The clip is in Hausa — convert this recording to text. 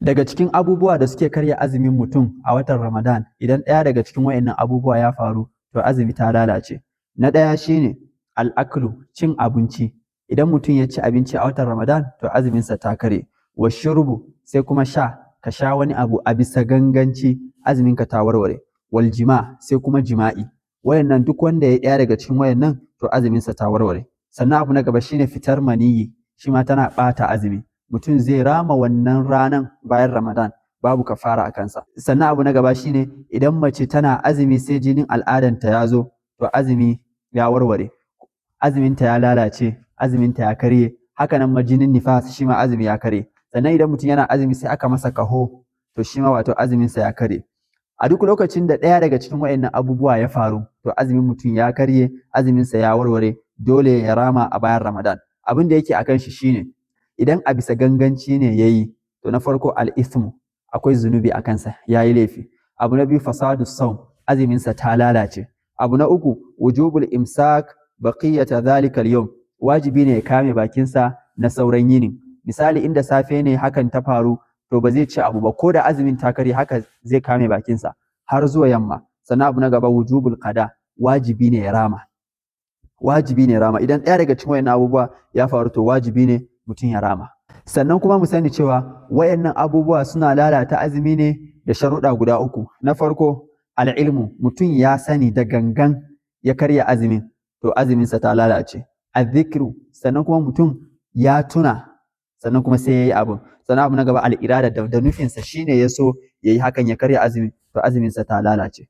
Daga cikin abubuwa da suke karya azumin mutum a watan Ramadan, idan ɗaya daga cikin waɗannan abubuwa ya faru, to azumi ta lalace. Na ɗaya shine al'aklu, cin abinci. Idan mutum ya ci abinci a watan Ramadan, to azuminsa ta karye. Wa shurbu, sai kuma sha, ka sha wani abu a bisa ganganci, azuminka ta warware. Wal jima, sai kuma jima'i. Wayannan duk wanda ya ɗaya daga cikin wayannan, to azuminsa ta warware. Sannan abu na gaba shine fitar maniyyi, shi ma tana ɓata azumi. Mutum zai rama wannan ranan bayan Ramadan, babu kafara a kansa. Sannan abu na gaba shine idan mace tana azumi sai jinin al'adanta ya zo, to azumi ya warware. Azuminta ya lalace, azuminta ya karye. Haka nan ma jinin nifas, shi ma azumi ya karye. Sannan idan mutum yana azumi sai aka masa kaho, to shi ma wato azuminsa ya karye. A duk lokacin da ɗaya daga cikin waɗannan abubuwa ya faru, to azumin mutum ya karye, azuminsa ya warware, dole ya rama a bayan Ramadan. Abin da yake a kan shi shine idan a bisa ganganci ne ya yi, to na farko al-ithmu, akwai zunubi a kansa, ya yi laifi. Abu na biyu, fasadu saum, azuminsa ta lalace. Abu na uku, wujubul imsak baqiyata dhalika al-yawm, wajibi ne ya kame bakinsa na sauran yinin. Misali, inda safe ne hakan ta faru, to ba zai ci abu ba, ko da azumin ta karye, haka zai kame bakinsa har zuwa yamma. Sannan abu na gaba, wujubul qada, wajibi ne ya rama. Wajibi ne rama. Idan ɗaya daga cikin wayannan abubuwa ya faru, to wajibi ne mutum ya rama. Sannan kuma mu sani cewa wayannan abubuwa suna lalata azumi ne da sharuɗa guda uku. Na farko, al'ilmu, mutum ya sani da gangan ya karya azumin, to azuminsa ta lalace. Azzikru, sannan kuma mutum ya tuna, sannan kuma sai ya yi abin. Sannan abu na gaba, al'irada, da nufinsa shine ya so ya yi hakan ya karya azumi, to azuminsa ta lalace.